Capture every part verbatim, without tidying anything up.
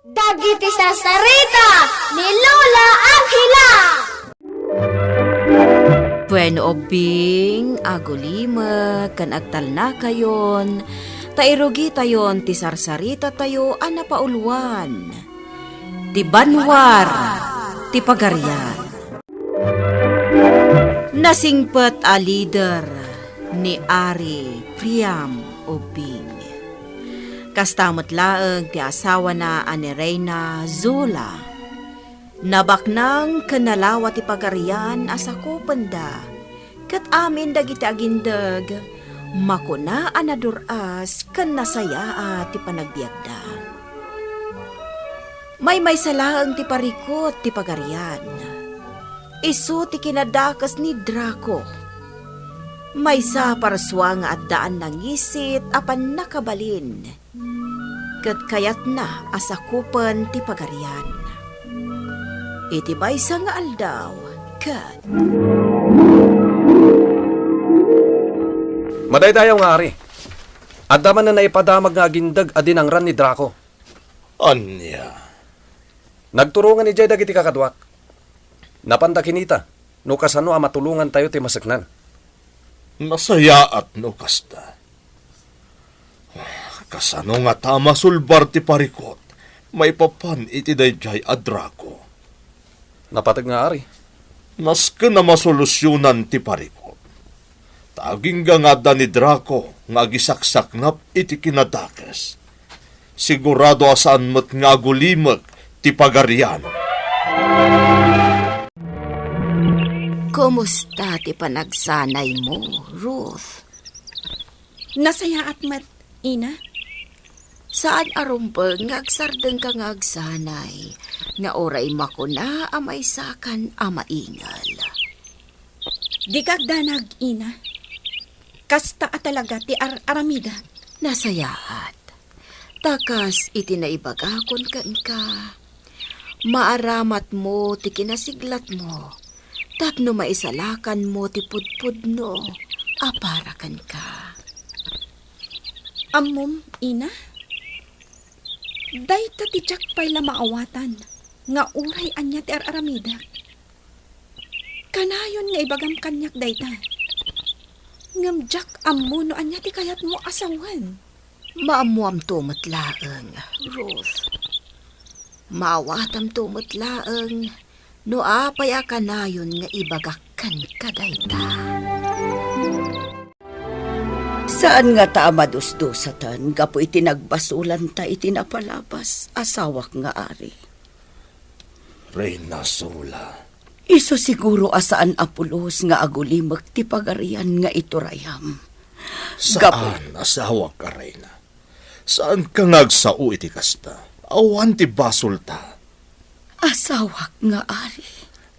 Dagiti sarsarita ni Lola Angela. Wen ubbing, agulimek ken agtalnakayon, ta irugitayon ti sarsaritatayo a napauluan, ti Banwar ti Pagarian. Nasingpet a lider ni Ari Priam Ubbing. Kasta met laeng ti asawana a ni Reyna Zola. Nabaknang ken nalawa ti pagarian a sakupenda, ket amin dagiti agindeg, makuna a nadur-as ken nasayaat ti panagbiagda. Maymaysa laeng ti parikut ti pagarian. Isu ti kinadakes ni Draco. Maysa a parsua nga addaan nangisit a pannakabalin, ket kayatna a sakupen ti pagarian. Iti maysa nga aldaw, ket Madaydayaw nga ari, adda manen a ipadamag nga agindeg a dinangran ni Draco. Ania? Nagturongan idiay dagiti kakaduak. Napanda kinita no kasano a matulongantayo ti maseknan. Nasayaat no kasta. Kasano ngata a masulbar ti parikut maipapan iti daydiay a Draco? Napateg nga ari. Nasken a masolusionan ti parikut. Ta agingga nga adda ni Draco nga agisaksaknap iti kinadakes, sigurado a saan met nga agulimek ti pagarian. Kumusta ti panagsanaymo, Ruth? Nasayaat met, Ina. Saan a rumbeng nga agsardengka nga agsanay, nga uray makuna a maysakan a maingel. Dika agdanag, Ina. Kasta a talaga ti ar-aramidek. Nasayaat. Ta kas iti naibagakon kenka, maaramatmo ti kinasiglatmo tapno maisalakanmo ti pudpudno a para kenka. Ammom, Ina? Dayta ti diak pay la maawatan nga uray ania ti ar-aramidek. Kanayon nga ibagam kaniak dayta. Ngem diak ammo no ania ti kayatmo a sawen. Maammoamto met laeng, Ruth. Maawatamto met laeng no apay a kanayon nga ibagak kenka dayta. Saan ngata a madusdusaten gapu iti nagbasolanta iti napalabas, asawak nga ari. Reyna Zola. Isu siguro a saan a pulos nga agulimek ti pagarian nga iturayam. Saan, asawak a reyna. Saanka nga agsao iti kasta. Awan ti basolta. Asawak nga ari.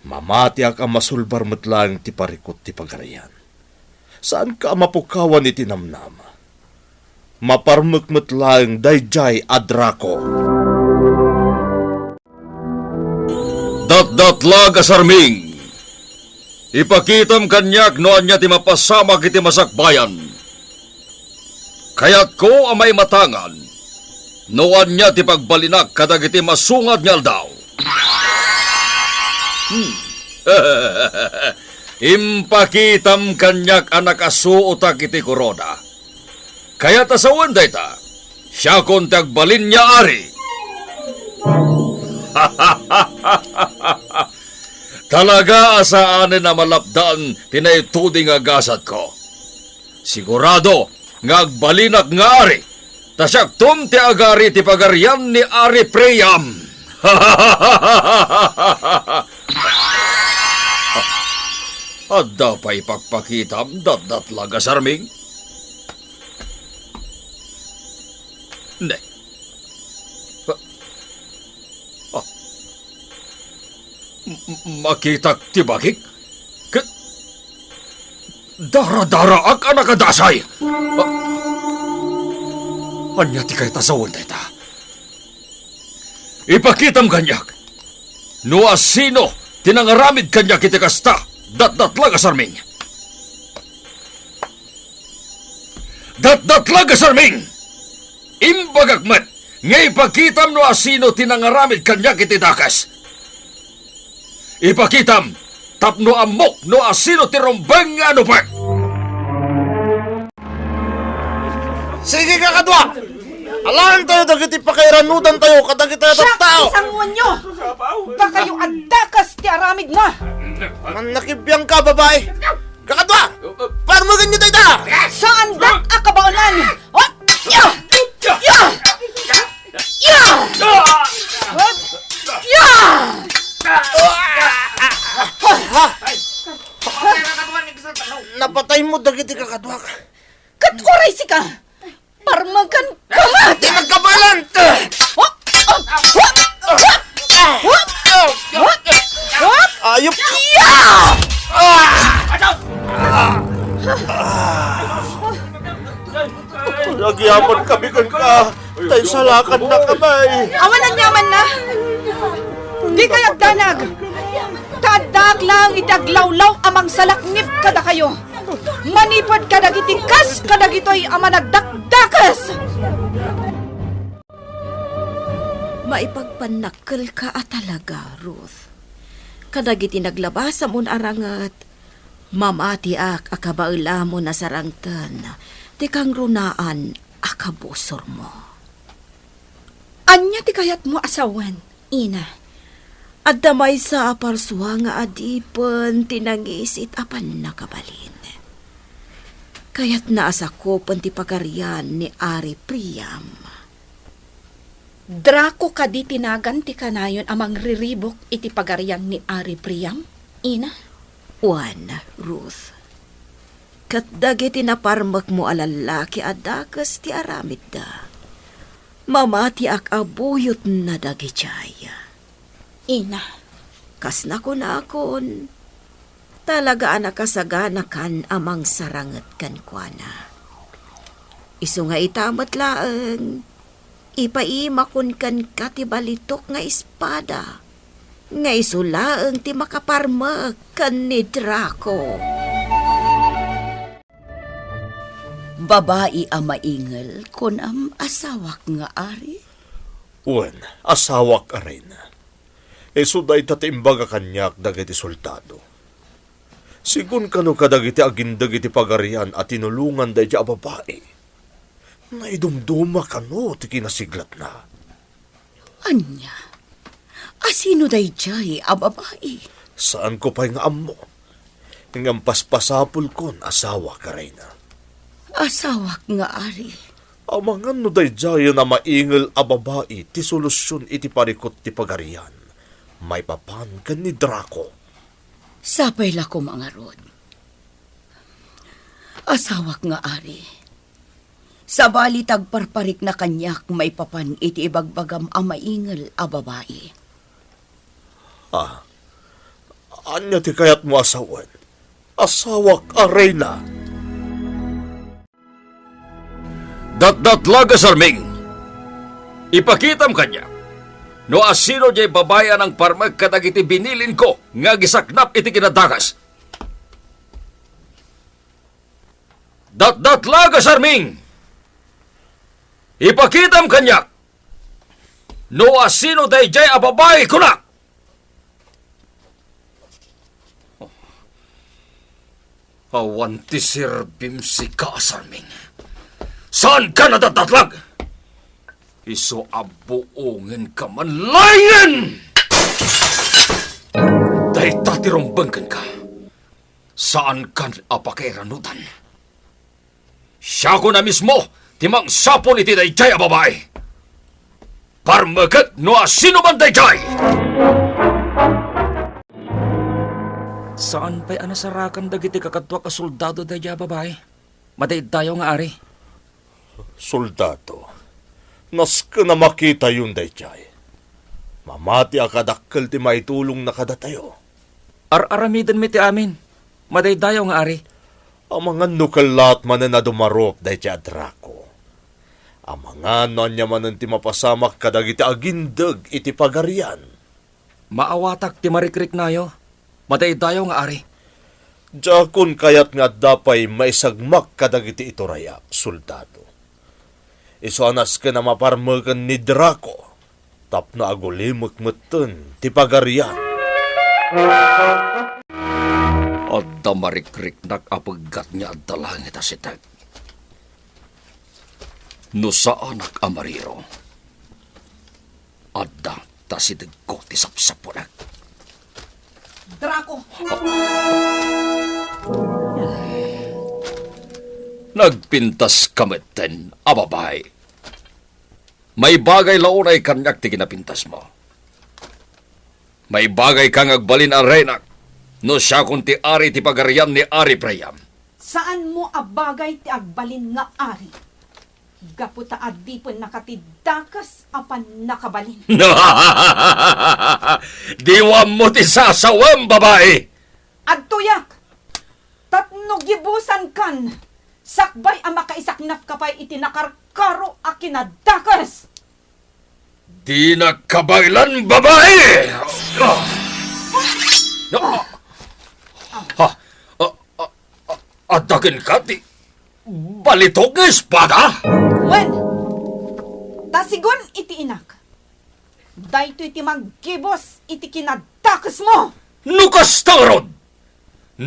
Mamatiak a masulbar met laeng ti parikut ti pagarian. Saanka a mapukawan iti namnama. Maparmek met laeng daydiay a Draco. Datdatlag a Sarming, ipakitam kaniak no ania ti mapasamak iti masakbayan. Kayatko a maimatangan no ania ti pagbalinak kadagiti masungad nga aldaw. Hmm. Impakitam kaniak a nakasuotak iti korona. Kayat a sawen dayta, siakon ti agbalin nga ari. Talaga a saanen a malapdan ti naituding a gasatko. Sigurado nga agbalinak nga ari, ta siakton ti agari ti pagarian ni Ari Priam. Adda pay pakpakitam, datdatlag a Sarming? Ne. Ah. Ah. M-, m-, makitak ti bagik? Ket daradaraak a nakadasay. Ah. Ania ti kayat a sawen dayta? Ipakitam kaniak no asino ti nangaramid kaniak iti kasta, datdatlag a Sarming. Datdatlag a Sarming! Imbagak met nga ipakitam no asino ti nangaramid kaniak iti dakes. Ipakitam tapno ammok no asino ti rumbeng nga anupek. Sige, kakadua! Alaentayo dagiti pakairanudantayo kadagiti Siak tattao! Ti sanguanyo! Dakayo a dakes ti aramidna! Mannakibiangka, babai! Kakadua! Parmegenyo dayta! Saandak a kabaelan! Oh! Ya! Ya! Ya! Ya! Napataymo dagiti kakaduak. Ket uray sika, parmegenka met! Di nagkabaelan! Ayop! Ya! Agyamankami kenka, ta insalakannakami. Awan aniamanna! Dikay agdanag! Ta addaak laeng iti aglawlaw a mangsalaknib kadakayo, manipud kadagiti kas kadagitoy a managdakdakes! Maipagpannakkelka a talaga, Ruth. Kadagiti naglabasamon a ranget, mamatiak a kabaelamon a sarangten ti kangrunaan a kabusormo. Ania ti kayatmo a sawen, Ina? Adda maysa a parsua nga adipen ti nangisit a pannakabalin. Kayatna a sakupen ti pagarian ni Ari Priam. Draco kadi ti nagan ti kanayon a mangriribuk iti pagarian ni Ari Priam, Ina? Wen, Ruth. Ket dagiti naparmekmo a lallaki a dakes ti aramidda, mamatiak a buyotna dagidiay. Ina. Kas nakunakon, talaga a nakasaganakan a mangsaranget kenkuana. Isu nga ita met laeng, ipaimakon kenka ti balitok nga espada, nga isu laeng ti makaparmek ken ni Draco. Babai a maingel, kunam, asawak nga ari? Wen, asawak a reyna. Isu dayta ti imbaga kaniak dagiti soldado. Sigun kano kadagiti agindeg iti pagarian a tinulongan daydiay a babai, naidumduma kano ti kinasiglatna. Ania? Asino daydiay a babai? Saanko pay nga ammo. Ngem paspasapulkon, asawak a reyna. Asawak nga ari. Amangan no daydiayen a maingel a babai ti solusion iti parikut ti pagarian maipapan ken ni Draco. Sapay la koma ngarud. Asawak nga ari, sabali ti agparparikna kaniak maipapan iti ibagbagam a maingel a babai. Ah, ania ti kayatmo a sawen, asawak a reyna? Datdatlag a Sarming, ipakitam kaniak no asino diay babai a nangparmek kadagiti binilinko nga agisaknap iti kinadakes. Datdatlag a Sarming, ipakitam kaniak no asino daydiay a babai, kunak! Awan ti serbim sika a Sarming. Saanka nadatdatlag! Isu a buongenka man laengen! Dayta ti rumbeng kenka. Saankan a pakairanudan. Siakon a mismo ti mangsapul iti daydiay a babai. Parmeket no asino man daydiay! Saan pay a nasarakan dagiti kakaduak a soldado daydiay a babai? Madaydayaw nga ari. Soldado, nasken a makitayon daydiay. Mamati a kadakkel ti maitulongna kadatayo. Ar-aramidenmi ti amin. Madaydayaw nga ari. Amangan no kellaat manen a dumarup daydiay a Draco. Amangan no ania manen ti mapasamak kadagiti agindeg iti pagarian. Maawatak ti marikriknayo. Madaydayaw nga ari. Diakon kayat nga adda pay maisagmak kadagiti iturayak, soldado. Isu a nasken a maparmeken ni Draco tapno agulimek metten ti pagarian. Adda marikriknak a peggat nga adda langit a sitek. No saanak a mariro, adda ta sitegko ti sapsaponak. Draco! Nagpintas ka metten a babai. Maibagay la unay kaniak ti kinapintasmo. Maibagay ka nga agbalin a reynak, no siakon ti ari ti pagarian ni Ari Priam. Saanmo a bagay ti agbalin nga ari, gapu ta adipennaka ti dakes a pannakabalin. Diwammo ti sasawem, babai! Adtoyak! Tapno gibusankan, sakbay a makaisaknapka pay iti nakarkaro a kinadakes! Dinak kabaelan, babai! Ah! Ah! Ah! Ah! Ah! Adda kenka ti balitok nga espada? Wen, ta sigun iti inak, daytoy ti manggibus iti kinadakesmo! No kasta ngarud,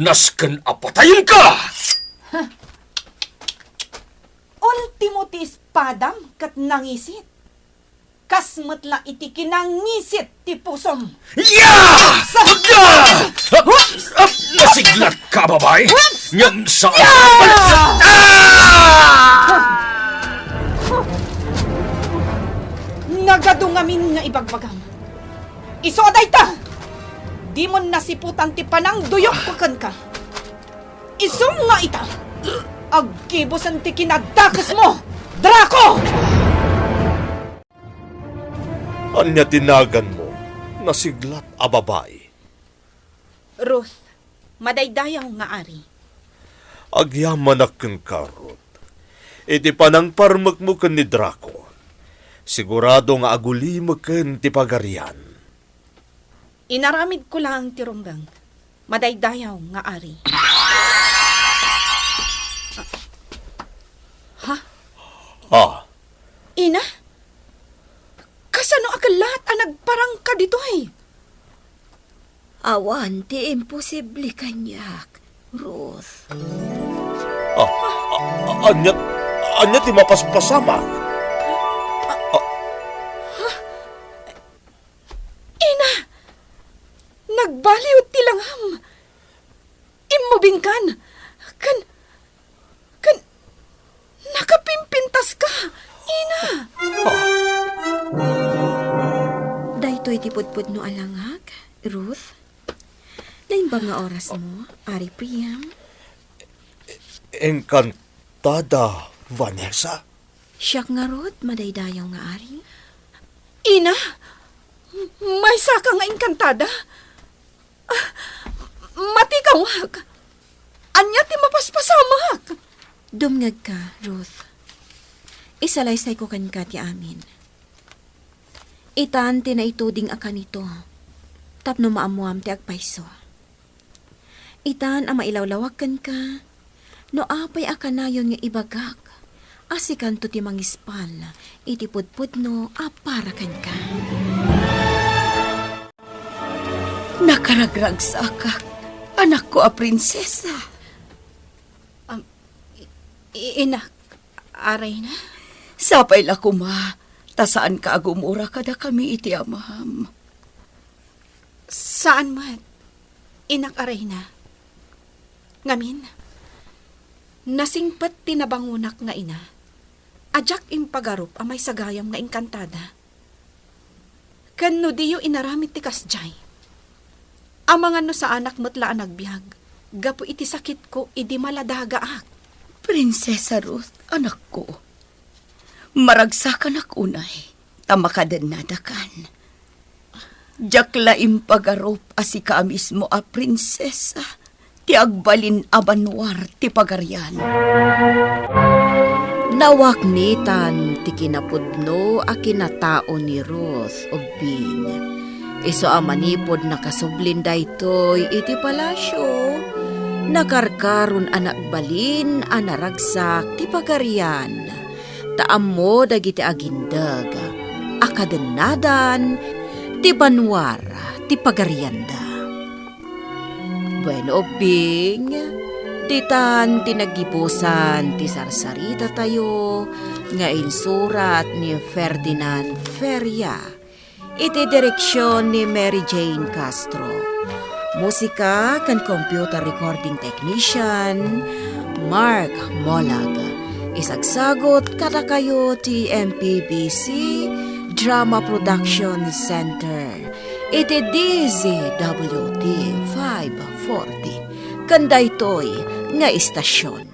nasken a patayenka! Ultimo ti espadam ket nangisit. Kas met la iti kinangisit ti pusom. Ya! Sa- Ya! Nasiglat ka, babai? Ngem sa- Ya! Ah! Nagadu ngamin nga ibagbagam. Isu a dayta! Dimon nasiputan ti panangduyokko kenka. Isu nga ita, aggibusen ti kinadakesmo, Draco! Ania ti naganmo, nasiglat a babai? Ruth, madaydayaw nga ari. Agyamanak kenka, Ruth. Iti panangparmekmo ken ni Draco, sigurado nga agulimeken ti pagarian. Inaramidko laeng ti rumbeng, madaydayaw nga ari. Ha? Ah. Ina? Kasano a kellaat a nagparangka ditoy? Awan ti imposible kaniak, Ruth. Ah, ah, ah, ania, ania ti mapaspasamak? Ah, Ina! Nagbaliw ti langam! Immubingkan! Ken, ken, nakapimpintaska! Ina! Daytoy ti pudpudno a langag, Ruth? Naimbag nga orasmo, Ari Priam? Encantada, Vanessa? Siak ngarud, madaydayaw nga ari. Ina, maysaka nga encantada? Ah, matikawak. Ania ti mapaspasamak? Dumngegka, Ruth. Isalaysayko kenka ti amin. Itan ti naituding a kanito, tapno maammoam ti agpayso. Itan a mailawlawak kenka, no apay a kanayon nga ibagak a sikanto ti mangispal iti pudpudno a para kenka. Nakaragragsakak, anakko a prinsesa. Am, i-, i-, inak, a reyna? Sapay la koma, ta saanka a gumura kadakami iti amam. Saan met, inak a reyna. Ngamin, nasingpet ti nabangonak nga ina a diak impagarup a maysagayam nga encantada. Ken no diyo inaramid ti kasdiay, amangan no saanak met la a nagbiag gapu iti sakitko idi maladagaak. Prinsesa Ruth, anakko, maragsakanak unay ta makadennadakan. Diak la impagarup a sika a mismo a prinsesa ti agbalin a banwar ti pagarian. Nawaknitan ti kinapudno a kinatao ni Ruth ubbing. Isu a manipud nakasublin daytoy iti palasio, nakarkaron a nagbalin a naragsak ti pagarian. ta ammo dagiti agindeg a kadennadan ti banua ti pagarianda. Wen, ubbing, ditan ti naggibusan ti sarsaritatayo nga insurat ni Ferdinand Feria. Iti direksion ni Mary Jane Castro. Musika ken computer recording technician, Mark Molag. Isagsagot kadakayo ti M P B C Drama Production Center iti D Z W T five forty. Ken daytoy nga istasyon.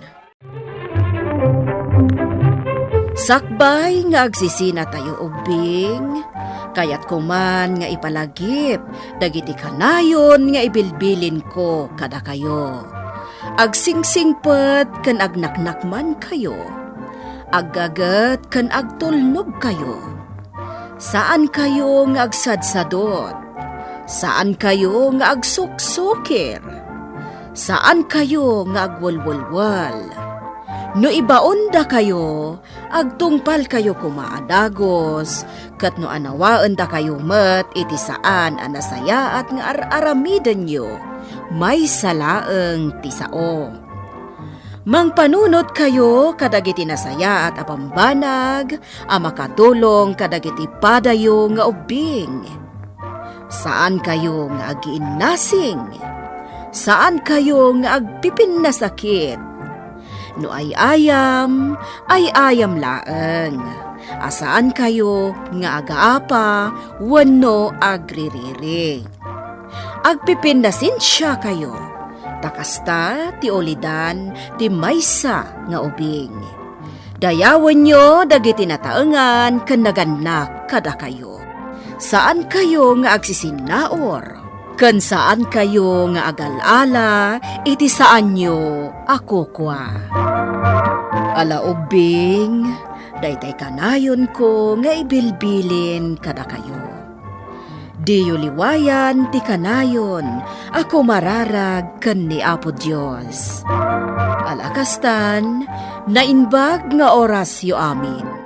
Sakbay nga agsisinatayo ubbing, kayatko man nga ipalagip dagiti kanayon nga ibilbilinko kadakayo. Agsingsingpet ken agnaknakmankayo. Aggaget ken agtulnogkayo. Saankayo nga agsadsadot. Saankayo nga agsuksukir. Saankayo nga agwelwelwel. No ibaondakayo, agtungpalkayo koma a dagus, ket no anawaendakayo met iti saan a nasayaat nga ar-aramidenyo, maysa laeng ti sao. Mangpanunotkayo kadagiti nasayaat a bambanag a makatulong kadagiti padayo nga ubbing. Saankayo nga agiinnasing. Saankayo nga agpipinnasakit. No ay-ayam, ay-ayam laeng. A saankayo nga agaapa wenno agririri. Agpipinnasensiakayo, ta kasta ti ulidan ti maysa nga ubing. Dayawenyo dagiti nataengan ken nagannak kadakayo. Saankayo nga agsisinnaur, ken saankayo nga agal-ala iti saanyo a kukua. Ala ubbing, daytay kanayonko nga ibilbilin kadakayo. Diyo liwayan ti kanayon a kumararag ken ni Apo Dios. Ala kastan, naimbag nga orasyo amin.